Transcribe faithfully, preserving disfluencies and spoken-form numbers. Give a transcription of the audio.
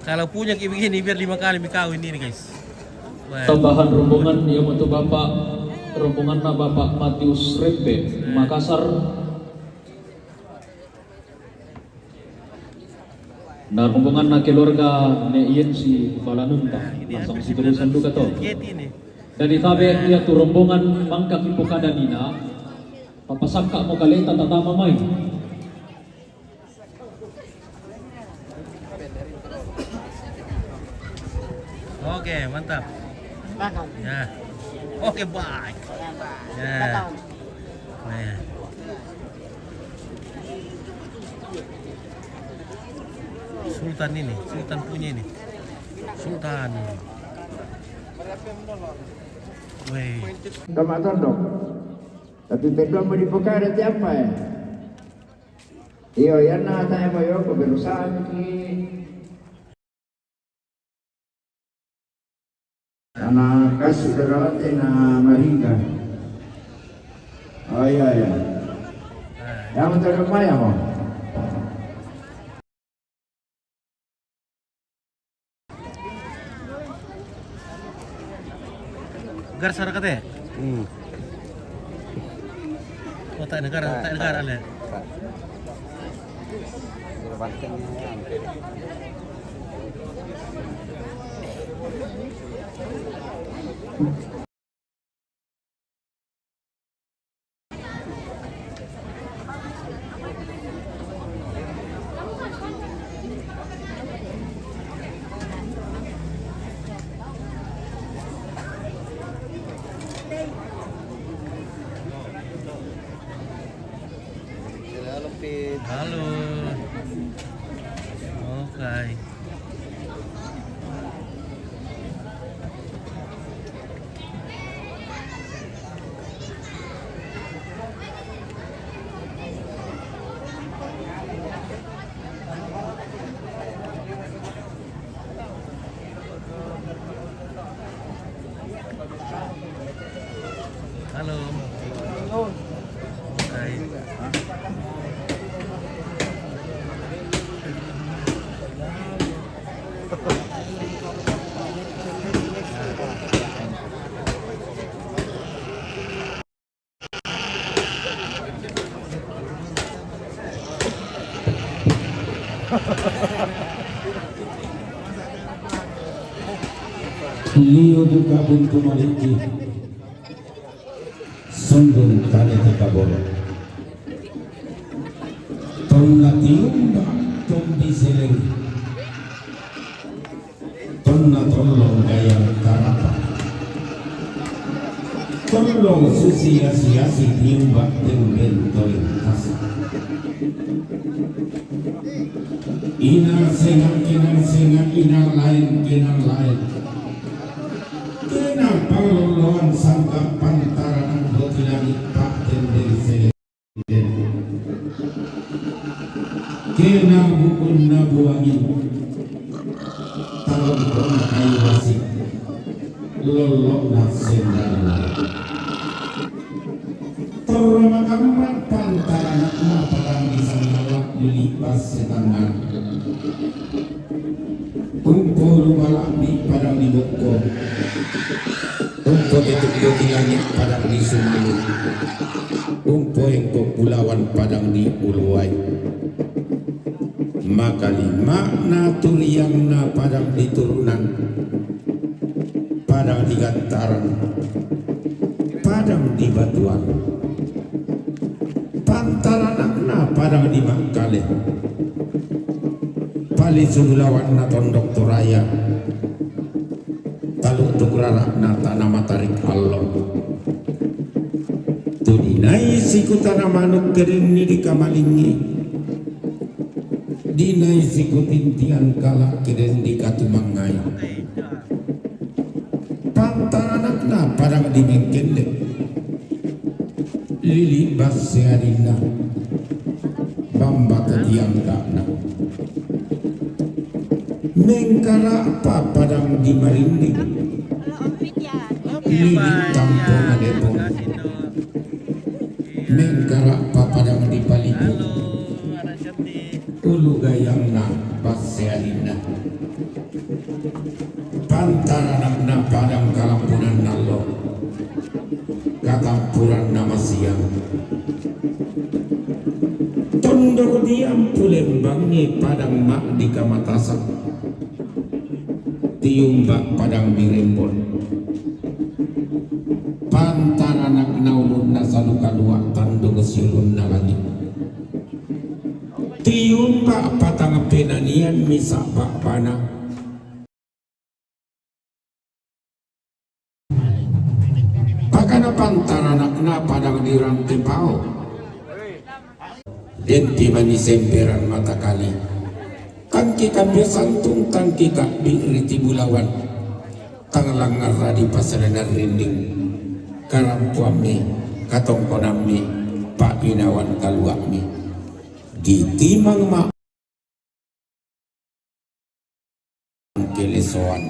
Kalau punya kayak begini, biar lima kali mi kawin ini, guys. Wah. Tambahan rombongan, yaitu Bapak, rombonganna Bapak Matius Rembe, Makassar. Na rombonganna keluarga ne ien si balanunta, langsung si terusan duka to. Jadi tabe ia tu rombongan mangka kipokada nina, papasakka mo kaleta tatama mai. Oke, mantap. Ya. Oke, baik. Ya. Nah, ya. Sultan ini, Sultan punya ini. Sultan. Weh. Tama tondo. Tapi pedomo di pokare ti apa ya? Iyo, yana ta emo yoko berusaha ki. Ana kasi darawate na maringga. Oh iya iya. Yang untuk rumah ya mau. Gar sara kate. Hmm. Kota negara, kota negara le. Halo. Oke. Halo. Hai. Liu duka buntu maliki, sundun tane ti kaboro. Tonna tiumba tombi seleng. Tonna tollong gayang tarapa. Tollong susi asi-asi tiumba temben toling tasa. Inang senga, inang senga, inang lain, inang lain. Kenang pangloloan sangka pantaranan boti langit pak temben seleng. Kenang bukunna buangin. Talong kona kayu wasi. Lolokna sendalna. Torro makamma pantaranakna padang di sangala lili pas setangan. Umpo lumalakni padang di bokko. Umpo tetuk doki langit padang di sumalu. Umpo engko bulawan padang di uluai. Maka limakna turiangna padang di turunan. Padang di Gantaran, padang di Batuan, pantaranakna padang di Makkale, palisu bulawanna Tondok Toraya, taluktuk rarakna Tana Matarik Allo. Tu dinai sikutana manuk kerinni di kamalingi, dinai sikutintian kalak kiden di katumangai. Pantaranakna padang di Mengkendek. Lili basse adinna. Bamba tetiangkakna. Mengkarapa padang di Marinding. Lili tampo madepong. Mengkarapa padang di Palibu. Ulu gayangna Sealinna. Pantaranakna padang kalampunan nallo, katampuranna masiang. Tondok diampu lembangngi padang ma'di kamatasang. Tiumba padang di Rembon. Pantaranakna ulunna salu kalua tandung siulunna langi. Tiumba patang penanian misa ba'bana. Pakana pantaranakna padang di Rantepao. Denti mani semberan mata kali. Tangki kambia santung, tangki kabbi riti bulawan. Tang langngarra di pasalenan rinding. Karampuammi, katongkonammi, pa'inawan kalua'mi. Ditimang ma kelesoan.